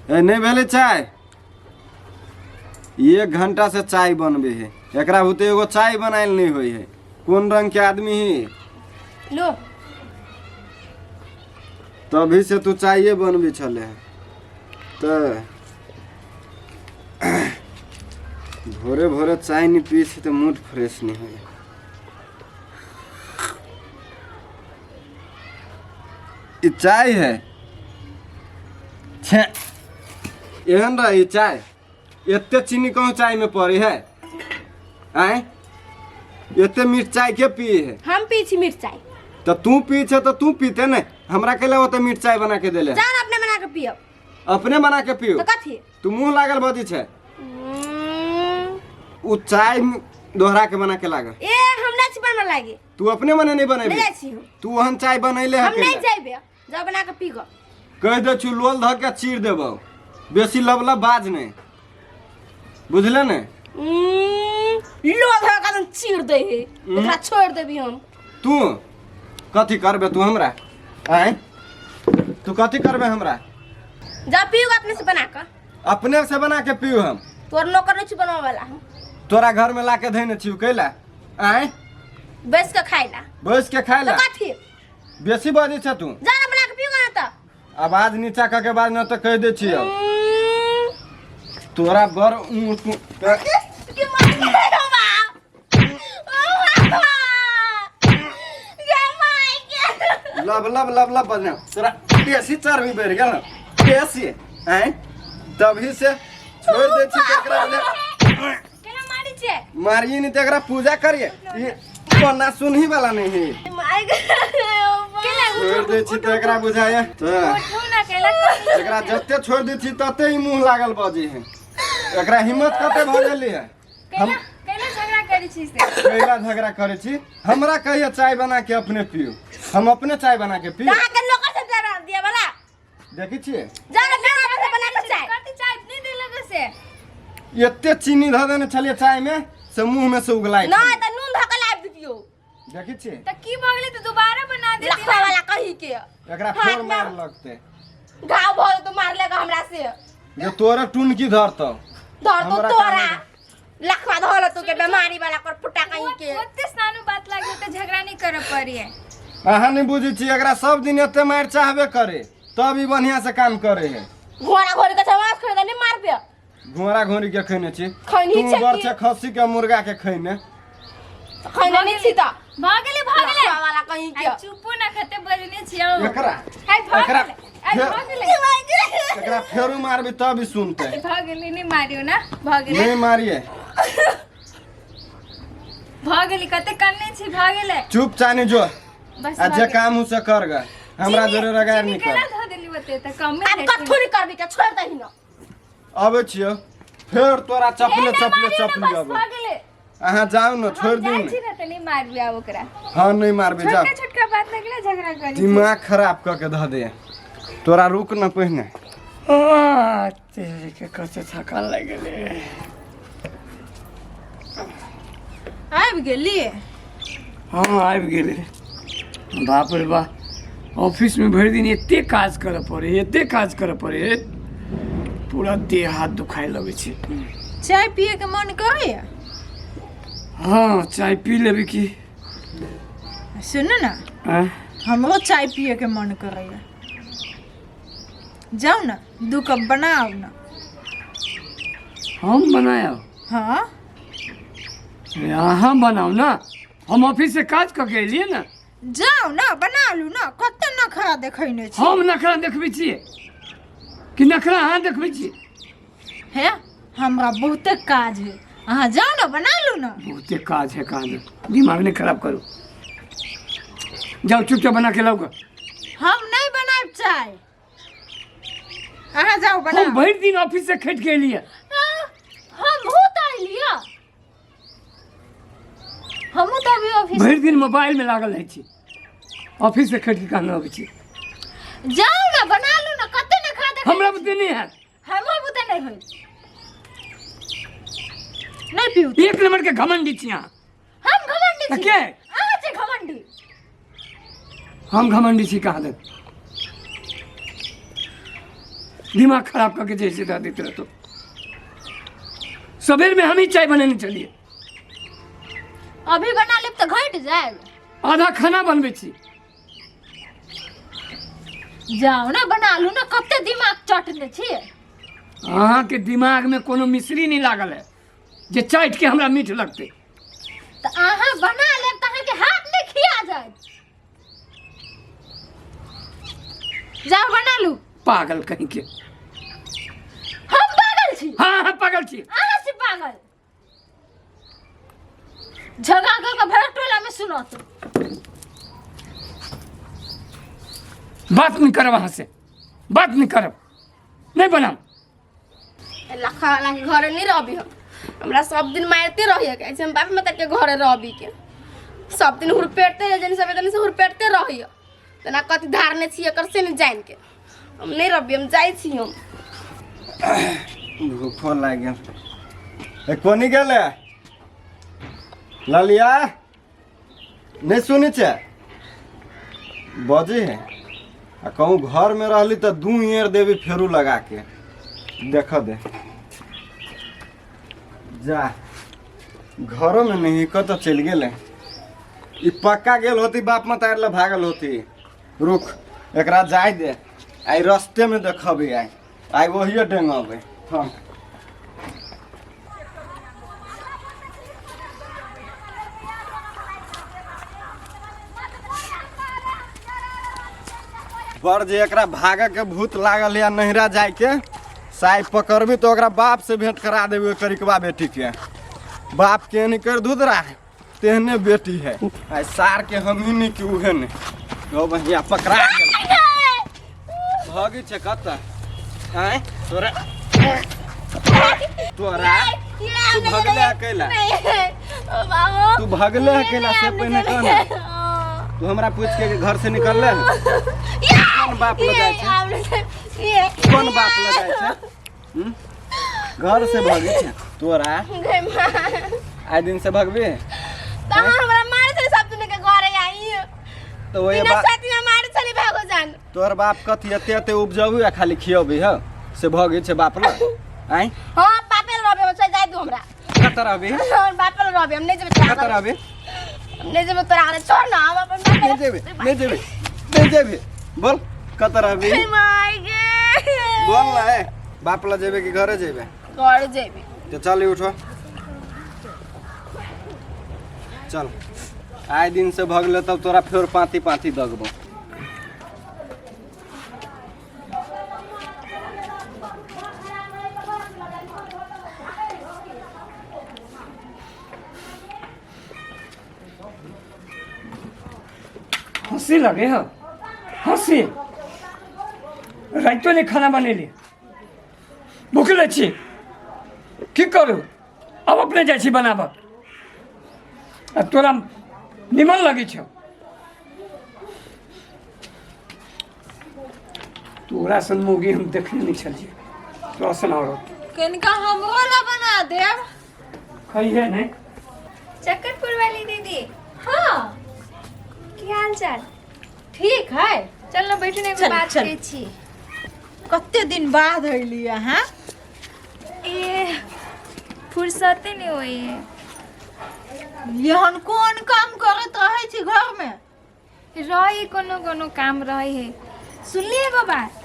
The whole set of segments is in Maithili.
ए नहि भेलै चाय? एक घंटा से चाय बनबे है, एकरा बुते एगो चाय बनायल नहीं होई है। कोन रंग के आदमी ही? लो। तभी से तू चाये बनबे छले है। तो भोरे भोरे चाय नहीं पी छी तो मूड फ्रेश नहीं होई। ई चाय है छे, एहन रही चाय? एते चीनी कहूँ चाय में पड़ी है? आय, एते मीठ चाय के पी है? हम पी छी मिरचाई। तो तू पी छे तो तू पीते ने, हमरा के ओते मीठ चाय बना के देले? जान अपने बना के पियो। अपने बना के पियो। तो कथी? तू मुंह लागल बदी छे। उ चाय दोहरा के बना के लागल। ए, हम नहीं छी बनबे लागी। तू अपने मने नहीं बनेबे? नहीं जाइ छी हम। तू ओहन चाय बनैले है? हम नहीं जाइबे, जा बना के पी गो। कह दे छु, लोल धऽ के चीर देबौ, बेसी लब लब बाज नहीं, बुझले ने? लो धर के चीर दे है, एकरा छोड़ देबी हम। तू कथी करबे तू हमरा? आय, तू कथी करबे हमरा? जा पीऊ अपने से बना के। अपने से बना के पीऊ हम? तोर नौकर नहीं छी बनवा वाला हम। तोरा घर में ला के धैने छियौ कैला? आय? बैस के खाइला। बैस के खाइला। तो कथी? बेसी बजै छ तू। जा ना बना के पीऊ ना त। आवाज नीचा कऽ के बाज न तऽ कहि दै छियौ। तोरा बड़ ऊँट के मार के बाप। ओ बाबा। गे माय के। लब लब लब लब बजना, तोरा बेसी चर्बी बढ़ि गेल न बेसी। आँय, तभी से छोड़ि दै छी तऽ एकरा ले। केना मारी छै? मारिए नहीं तऽ एकरा पूजा करिए, ई कोना सुनही वाला नहीं है। माय के। छोड़ि दै छी तऽ एकरा बुझाइए तऽ उठू ना, केला? एकरा जते छोड़ि दै छी तते ही मुँह लागल बजै है। एकरा हिम्मत कते भऽ गेली है? हम केला केला झगड़ा करै छी से? कैला झगड़ा करै छी? हमरा कहिए चाय बना के अपने पियो, हम अपने चाय बना के पियो। अहाँ के नौकर से डरा दिया वाला। देखै छियै? जा ना पियो अपने से बना के चाय। कथी चाय नहीं देलक से? एते चीनी धऽ देने छलियै चाय में से मुंह में से उगलाइ। नहीं त नून धऽ के लाबि दियौ। देखै छियै? त की भऽ गेलै? तऽ दोबारा बना देती। लखवा वाला कही के। एकरा हाथ फेर में- मार लगतै। घाव भऽ जेतौ मार लेगा हमरा से। जे तोरे टुनकी धरतौ। धर तो हमरा तोरा कान लखवा धर तो के बीमारी वाला कर फुटा कहीं के। ओते सानु बात लागे तऽ झगड़ा नहीं करऽ पड़ी है। अहाँ नहीं बुझै छी, एकरा सब दिन एते मारि चाहबे करे तब ई बढ़िया से काम करे है। घोड़ा घोड़ी के छवास खरीद नहीं मार पे। घोड़ा घोड़ी के खैने छी? खैनी तू छै बड़ की? छै खस्सी के मुर्गा के खैने। खैने नहीं छी त। भऽ गेलै, भऽ गेलै। लखवा वाला कहीं के। आइ चुपो ना, कते बजने छियौ। एकरा आइ भऽ एकरा गेलै, आइ भऽ गेलै। एकरा फेरू मारबी तब ई सुनते। भऽ गेलै, नहि मारियौ ना, भऽ गेलै। नहीं मारिए। भऽ गेलै, कते कन्ने छी, भऽ गेलै। चुप चानी जो। बस आ भऽ जे गेलै। काम हूँ से कर गा, हमरा जोरे रगाड़ चीनी नहीं कर। केना धऽ देली ओते तऽ कमे आब हेतै। कथू नहीं करबी के, छोड़ दही न। अबै छियौ फेर तोरा चपले ए, ना चपले मारियौ ना, चपली। बस अबै। भऽ गेलै। अहाँ जाउ ने, छोड़ि हम दियौ जाइ ने। छी ने तऽ नहि मारबी आब ओकरा। हाँ, नहीं मारबे, जाउ। छोटका छोटका बात लगले झगड़ा करै छी। दिमाग खराब कऽ के धऽ दे तोरा, रुक न पहिने। आ, तेरे के कते थकान लागि गेलै। आबि गेली? हाँ, आबि गेलै। बाप रे बा, ऑफिसमे भरि दिन एते काज करऽ पड़े, एते काज करऽ पड़े, पूरा देह हाथ दुखाय लगै छै। चाय पिए के मन करैया? हाँ, चाय पी लेबै की। सुनू ने। आँय? हमरो चाय पिए के मन करैया, जाउ ने 2 कप बनाउ ने। हम बनायब? हाँ। अरे, अहाँ बनाउ ने, हम ऑफिस से काज कऽ के एलियै ने। जाउ ने, बना लू ने, कते नखरा देखैने छी। हम नखरा देखबै छियै कि नखरा अहाँ देखबै छियै? हे, हमरा बहुते काज है, अहाँ जाउ ने, बना लू ने। बहुते काज है काज है, दिमाग नहीं खराब करू, जाओ चुपचाप बना के लाओ गा। हम नहीं बनायब चाय, अहाँ जाउ बनाउ। हम भरि दिन ऑफिस से खटि के एलियै। हमहूँ तऽ अयलियै, हमहूँ तऽ अभी ऑफिस। भरि दिन मोबाइल में लागल रहै छी, ऑफिस से खटि के कहाँ अबै छी। जाउ ने, बना लू ने, कते नखरा देख। हमरा बुते नहीं हैत। हमरो बुते नहीं होई, नहीं पीऊ। एक नंबर के घमंडी छी अहाँ। हम घमंडी तऽ छी? के? अहाँ छी घमंडी। हम घमंडी छी कहाँ दन? दिमाग खराब करके जैसे दऽ दैत रहतो। सबेर में हम ही चाय बनेने छलियै। अभी बना लेब तऽ घटि जायब। आधा खाना बनबै छी। जाउ ने बना लू ने, कते दिमाग चटने छियै। अहाँके दिमागमे कोनो मिश्री नहि लागल है जे चाटि के हमरा मीठ लगतै। तऽ अहाँ बना लेब तऽ अहाँके हाथ नहि खिया जायत। जाउ बना लू। पागल कहीं के। हम पागल छी? हाँ हाँ पागल छी। अहाँ छी पागल। झगड़ा कऽ के भरि टोला में सुनत। बात नहीं करब अहाँ से, बात नहीं करब, नहीं बनाम। लखा वाला के घरे नहीं रहबी हम, हमरा सब दिन मारते रहिए के हम बाप माता के घरे रहबी के सब दिन हुरपेटते रह जनी सब दिन से हुरपेटते रहिए तना कथी धारने छी एकर से नहीं जान के हम नहीं रहबी, हम जाइ छी हम। भूखो लागि गेल। ए कोनी गेलै ललिया? नहीं सुनै छै बजे है आ कहूँ घर में रहली तऽ दू एर देबी फेरू लगा के देख दे जा। घरों में नहीं कतऽ चलि गेलै ई? पक्का गेल होती बाप मतार लए भागल होती। रुक एकरा जाय दे, आइ रस्ते में देखबी, आइ आइ वही डेंगबे हम। बड़ जे एकरा भागे के भूत लागल या नहिरा जाय के साइ पकड़बी तो ओकरा बाप से भेंट करा देबी। करिकबा बेटी के बाप के नहीं कर धुधरा तेहने बेटी है। आइ सार के हम ही नहीं कि उहे नहीं। ओ भैया पकड़ा गेल। भागी छै कतऽ? आँय तोरा तोरा तू भगले अकेला, तू भगले अकेला से पहिने कह ने। तू हमरा पूछ के घर से निकलले? कोन बाप लग जाइ छै? कोन बाप लग जाइ छै? हम्म? घर से भगे छै तोरा? आइ दिन से भगबे तहाँ हमरा मारे छले सब दिन के घरे आई तो वही बिना बात साथी में मारे छले भागो जान। तोहर बाप कथी एते एते उपजबी आ खाली खियबी ह से भगे छै बाप लग? आँय हां बापे लग रहबे, चल जाय दू हमरा। कतऽ रहबी? हम बापे लग रहबे, हम नहीं जेबे तोरा कतऽ घरे। रहबी? हम नहीं जेबे तोरा घरे, छोड़ ना हम अपन बापे नहीं लग- जेबे, नहीं जेबे, नहीं जेबे, बोल कतऽ रहबी? हे my गे। बोल ना। ए बाप लग जेबे कि घरे जेबे? घर जेबे। तो चल उठो चल। आइ दिन से भगले तब तोरा फेर पाँती पाँती दगबो। हंसी लगे है हंसी। राइतो नहीं खाना बनेली, भूखले छी, की करू अब? अपने जाइ छी बनाबऽ आ तोरा निमन लगै छौ। तोरा सन मौगी हम देखने नहीं छलियै, तोरा सन औरत। कनिका हमरो ला बना देब। खइहे नहीं। चक्करपुर वाली दीदी। हाँ। की हाल चाल? ठीक है। चल ना बैठू ने, एगो चल, बात चल। कहै छी। कते दिन बाद अयली अहाँ? ए फुर्सते नहीं होई है। एहन कोन काम करैत रहै छी घरमे? रही कोनो कोनो काम रहे है। सुनली एगो बात,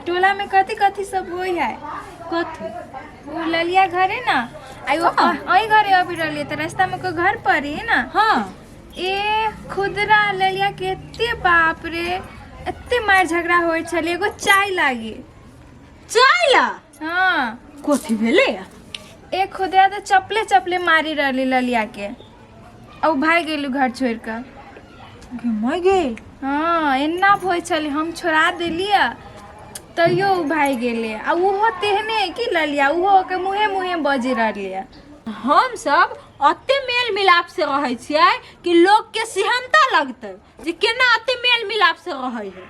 टोला में कथी कथी सब होई है। कथी? वो ललिया घरे ना आई वो अही घरे अभी रहली त रास्ता में कोई घर पर है ना। हाँ। ए खुदरा ललिया के एते बाप रे एते मार झगड़ा होई छले एगो चाय लागी। चाय ला? हाँ। कथी भेलै? ए खुदरा तो चपले चपले मारी रहली ललिया के और भाग गेलू घर छोड़ के। गे गे। हाँ एना होइ छलै, हम छोड़ा देलियै तैयो ओ भागि गेलै। आ ओहो तेहने कि ललिया ओहो ओकर मुँहे मुँहे बजि रहलै। हम सब अते मेल मिलाप से रहै छियै कि लोग के सिहनता लगतै जे केना अते मेल मिलाप से रहै है।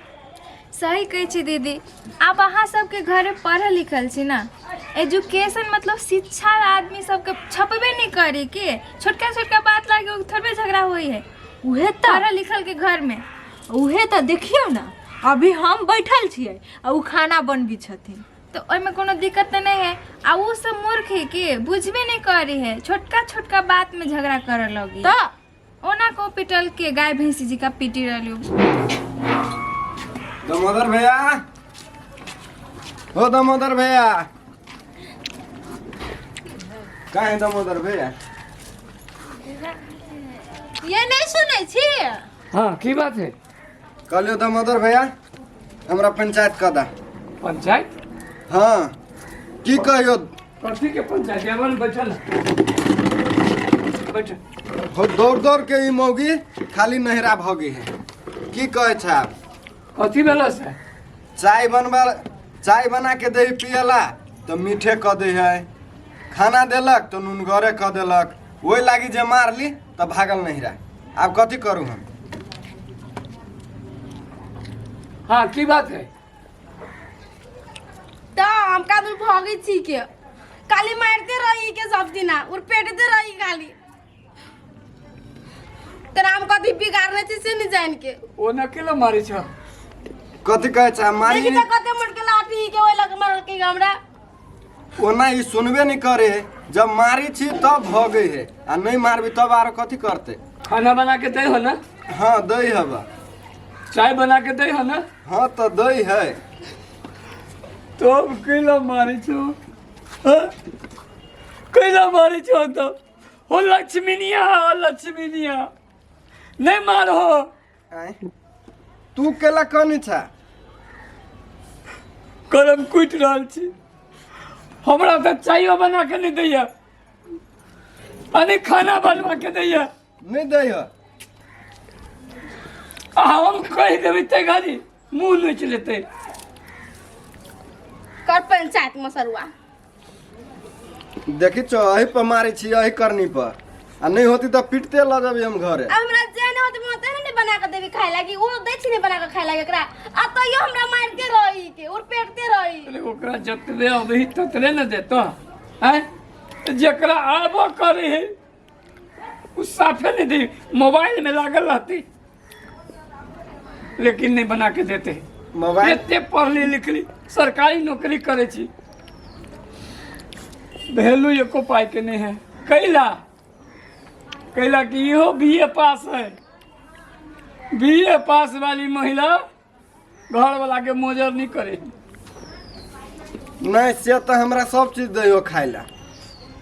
सही कहै छी दीदी। आब अहाँ सबके घरे पढ़ल लिखल छी ना, एजुकेशन मतलब शिक्षा आदमी सबके छपबे नहीं करे के छोटका छोटका बात लागे थोड़बे झगड़ा होइ है। उहे तऽ पढ़ल लिखल के घर में उहे तऽ देखियौ ना अभी हम बैठल छियै आ ओ खाना बनबै छथिन। तऽ ओहिमे कोनो दिक्कत तऽ नहि है। आ ओ सब मूर्ख है कि बुझबे नहि करे है, छोटका छोटका बात में झगड़ा करऽ लगी। तऽ ओना को पिटल के गाय भैंसी जी का पीटी रहलियो। दामोदर भैया, हो दामोदर भैया, कहाँ है दामोदर भैया? ये नहीं सुनै छी? हाँ, की बात है? कहलियो दामोदर भैया, हमरा पंचायत कऽ दा। पंचायत? हाँ, की कहियो। कथी के पंचायत? अपन बैठल बैठल। हो, दौड़ दौड़ के ई मौगी खाली नहरा भऽ गई है। की कहै छै आब? कथी भेल से? चाय बनबा, चाय बना के दही पियला तऽ मीठे कऽ दै है, खाना देलक तऽ नुनगरे कऽ देलक। ओहि लागी जे मारली तऽ भागल नहिरा। आब कथी करू हम? हाँ, की बात है? तऽ हम का दूर भगै छी के खाली मारते रही के सब दिना और पेटते रही खाली। तेरा हम कथी बिगाड़ने छी से नहीं जान के। ओ न केला मारे छ? कथी कहै छै मारी? देखी तऽ कते मोट के लाठी के ओहि लग मारल के हमरा। ओना ई सुनबे नहीं करे है, जब मारी छी तब भगै है, आ नहीं मारबी तब आरो कथी करते? खाना बना के दै हो ना? हाँ, दै हबा। चाय बना के दै हो ना? हाँ, तऽ दै है। तो कैला मारे छो? हाँ? कैला मारे छो? तो हो लक्ष्मीनिया, हो लक्ष्मीनिया, नहीं मारो। आँय, तू केला कनी छा? करम कुटि रहल छी। हमरा तऽ चायो बना के नहीं दैया आ नहि खाना बनवा के दैया। नहीं दै है। आ हम कहि देबै ते घड़ी मुँह नोचि लेतै। कर पंचायत मसरुआ। देखी छो, अही पर मारै छी, अही करनी पर, आ नहीं होती तऽ पिटते लऽ जेबै हम घरे। अब हमरा जे नहीं होते होते नहीं बना के देबी खाए लागी, वो दै छी नहीं बना के खाए लागी एकरा, आ तैयो हमरा मारते रही के और पेटते रही। अरे ओकरा जतबे अबही ततबे ने देतो। आँय, जकरा आबो करे है उ साफे नहीं दे, मोबाइल में लागल रहती लेकिन नहीं बना के देते। मोबाइल एते पढ़ली लिखली, सरकारी नौकरी करे छी, वैल्यू एको पाई के नहीं है। कैला कैला कि इहो बी ए पास है। बी ए पास वाली महिला घर वाला के मोजर नहीं करे। नहीं, से तऽ हमरा सब चीज दैयो खाय ला।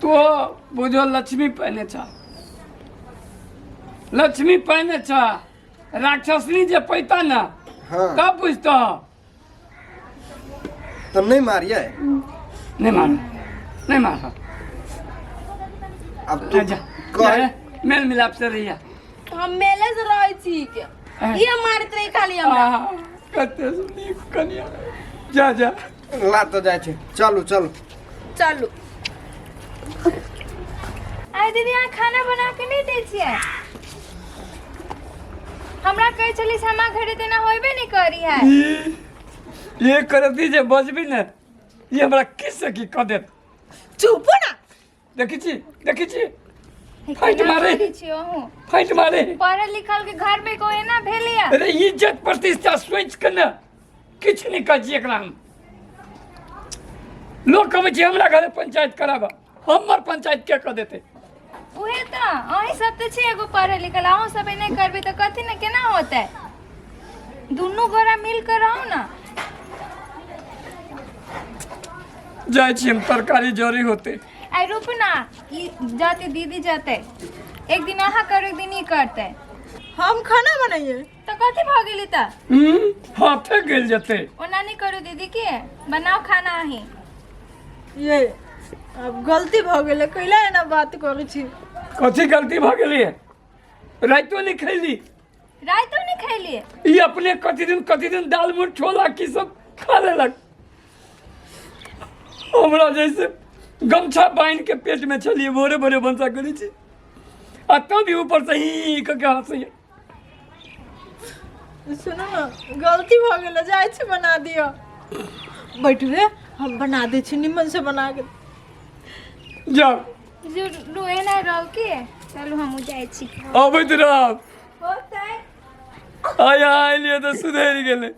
तो बुझो लक्ष्मी पहने छा, लक्ष्मी पहने छा, राक्षसनी जे पैता ना। हाँ। तब बुझता। तऽ नहीं मारिए? नहीं मार, नहीं मार। अब तू जा। कह। जा, मेल मिलाप से रहिया। हम मेले से रहै छी के ये मारते रही खाली हमरा। आहा, कते नीक कनिया, जा जा। ला तऽ जाइ छै, चलू चलू। चलू। आइ दीदी, अहाँ खाना बना के नहि दै छियै हमरा? कहै छली से हमरा घरे तेना होबे नहि करी है। ये करती जे बजबी ने, ये हमरा की से की कऽ देत। चुप ना। देखै छी, देखै छी, फाइट मारे। करै छी अहूँ। फाइट मारे। पढ़ल लिखल के घर में कोई एना भेलैया? अरे इज्जत प्रतिष्ठा सोचि के ने किछु नहि कहै छी एकरा हम। लोक कहै छै हमरा घरे पंचायत कराबऽ, हमर पंचायत के कऽ देतै? उहे तऽ अहीं सब तऽ छी एगो पढ़ल लिखल, अहूँ सब एना करबै तऽ कथी ने केना होतै? दुनू गोरा मिल कर रहू ना। जाइ छी हम, तरकारी जरी होतै। आई रुकू ना, ई जाते दीदी जाते, एक दिन अहाँ करू, एक दिन ई करते। हम खाना बनाइए? तऽ कथी भऽ गेली तऽ? हाथे गेल जेतै। ओना नहीं करू दीदी के, बनाओ खाना अहीं। ये अब गलती भऽ गेलै, कैला एना बात करै छी? कथी गलती भऽ गेलै? रातिो नहि खैली। रातिो नहीं खैलिए? ई अपने कथी दिन कथी दिन दाल मोट छोला की सब खा लेलक। हमरा जैसे गमछा बान्हि के पेट में छलिए, भोरे भोरे भनसा करै छी, आ तब भी ऊपर से ही कऽ के हंसैया। सुनू ने, गलती भऽ गेलै, जाइ छी बना दिअ। बैठू रे, हम बना दै छी निमन से बना के। जाउ। जो एना रहू के, चलू हम जाइ छी। अबैत रहब। होतै। आय आइलियै तऽ सुधरि गेलै।